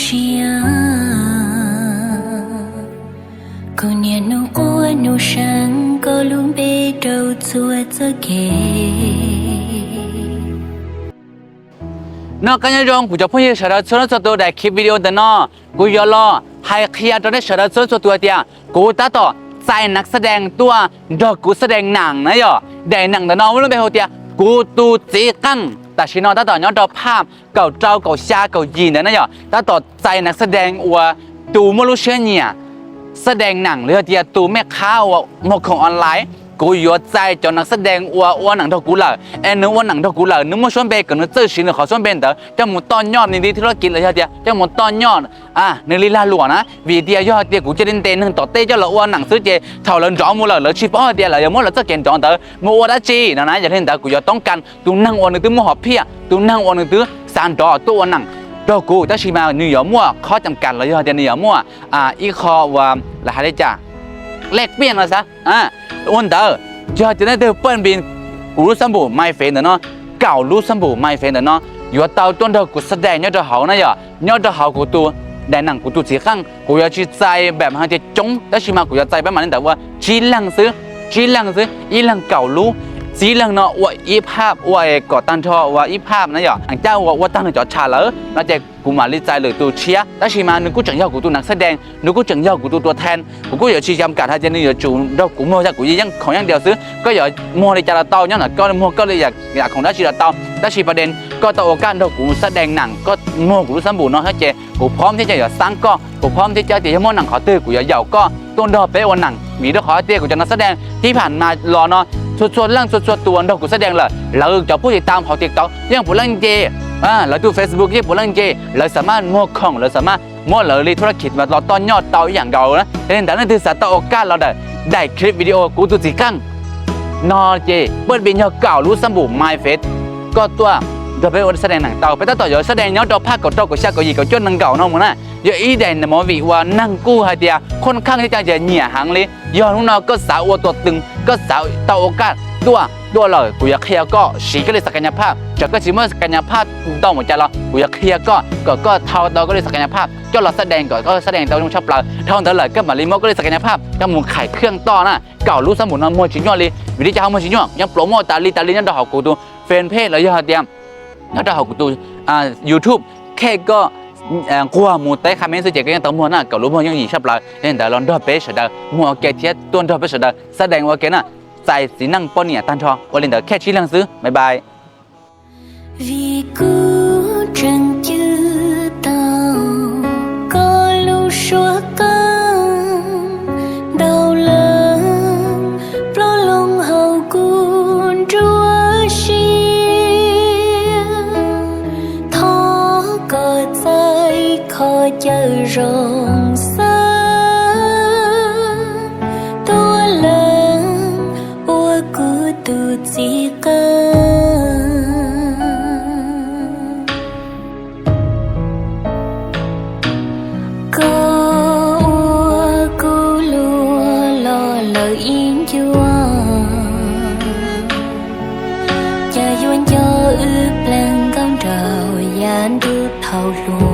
Sia, kuv niaj hnub quaj hnub seev koj lub npe rau txhua txoj kev. Noj qab nyob zoo kuv cov phooj ywg sawv daws txhua leej txhua tus, daim clip video ntawm no kuv yuav los hais qhia rau nej sawv daws txhua leej txhua tus hais tias kuv tab tom txais nas xab dees tuaj nrog kuv xab dees nam na yom. Daim nam ntawm no muaj lub npe hu tias kuv tus txiv qeej, tam sim no tab tom nyob rau phaj kaum rau kaum xya kaum yim ntawd na yom, tab tom txais nas xab dees uas tus muaj lub siab nyiam xab dees nam los yog tias tus mej qhab uas muag khoom online. Kuv yuav txais cov nas xab dees uas ua nam nrog kuv lawm es nws ua nam nrog kuv lawm, nws muaj suab npe kom nws txawj siv nws qhov suab npe ntawd coj mus toj nyoj nws li thib lab kiv los yog tias coj mus toj nyoj nws li lag luam na. Vim tias yog tias kuv cia li ntes neeg tom tej coj los ua nam xwb ces thaum lawv nrov mus lawm lawv tsis paub hais tias lawv yuav muab lawv txoj kev nrov ntawd mus ua dab tsi no na. Yog li ntawd kuv yuav toob kas tus neeg uas nws twb muaj hom phiaj, tus neeg uas nws twb xav nrov tuaj ua nam rau kuv, tab sis mas nws yuav muaj qhov cam kas los yog tias nws yuav muaj ib qho uas lawv hais li cas, lej piaj no xav ua ntawd. Yog tias leej twg paj npis kuv lub xab npum mai fev ntawm no, kaum lub xab npum mai fev ntawm no yuav tau tuaj nrog kuv xab dees nyob rau hauv na yom, nyob rau hauv kuv tus daim nam kuv tus txiv qeej. Kuv yuav tsis txais npaum hais tias coob, tab sis mas kuv yuav txais peb mam li ntawd ua tsib leeg xwb, tsib leeg xwb, ib leeg kaum lub, tsib leeg no ua ib phaj, ua kom tag nrho ua ib phaj na yom, caj uas ua tag nrho cov tshav lawm no ces kuv mam li txais lwm tus tshiab. Tab sis mas nws kuj tseem yog kuv tus nas xab dees, nws kuj tseem yog kuv tus tua thee, kuv kuj yuav tsis yam kam hais tias nws yuav tsum nrog kuv muag yam kuv yeej khoom yeej diav xwb. Koj yuav muag li cas los tau, nyob ntawm koj muag koj li yam khoom dab tsi los tau, tab sis pas des koj tau ua kaj nrog kuv xab dees nam, koj muag kuv lub xab npum no thiab ces kuv phob thiab coj yuav xab koj, kuv phob thiab coj tias yog muaj nam qhov twg kuv yuav yaum koj tuaj nrog peb ua nam. Vim rau qhov tias kuv cov nas xab dees thib pham mas los no txhua txhua leej txhua txhua tus nrog kuv xab dees lawm, lawv cov pub tis tam hauv TikTok yeej puav leej nce, lawv tus Facebook yeej puav leej nce, lawv xam maj muag khoom, lawv xam maj muab lawv li thub lab khis los toj nyoj tau ib yam nkaus na. Yog li ntawd leej twg xav tau ua kaj los ntawm daim clip video kuv tus txiv qeej no ces paj npis nyog kaum lub xab npum mai fev, koj tuaj nrog peb ua xab dees nam tau. Peb tab tom yuav xab dees nyob rau phaj kaum rau kaum xya kaum yim kaum cuaj nees nkaum no mus na. Yog ib daim movie uas neeg kuj hais tias khoob kheej thiab cov nyiam heev li. Yog hnub no koj xav ua tua tw, koj xav tau ua kaj tuaj, tuaj lawm kuv yuav qhia koj siv koj li xas kas nyas phaj, txawm koj tsis muaj xas kas nyas phaj ntau npaum cas los kuv yuav qhia koj kom koj thau tau koj li xas kas nyas phaj coj los xab dees kom koj xab dees tau zoo tshaj plaws. Dhau ntawd lawm koj mam li muab koj li xas kas nyas phaj coj mus khais khwj toj na. Kaum lub xab npum no muag tsis nyuaj li, vim li cas ho muag tsis nyuaj? Yeej pluav muaj tas li tas li nyob rau hauv kuv tus fanpage los yog hais tias nyob rau hauv kuv tus YouTube, qhia koj nquag mus teb qha me xwb ces koj yeej tau muag na. Kaum lub muag yeej yim tshaj plaws. Yog li ntawd los nrog peb sawv daws muag ua ke thiab tuaj nrog peb sawv daws xab dees ua ke na. Txais txiv neej poj niam tag nrho. Ua li ntawd, qhia tsib leeg xwb, bye bye. Vim kuv tseem cim tau koj lub suab qeej ntau leej plob loo hauv kuv nruab siab. Thov koj txais qhov chaw zoo xab tuaj lees ua kuv tus txiv qeej. Koj ua kuv luag los lawm ib ncua, cas yuav nco wb plees nkauj nraug yav ntuj thaum hluas.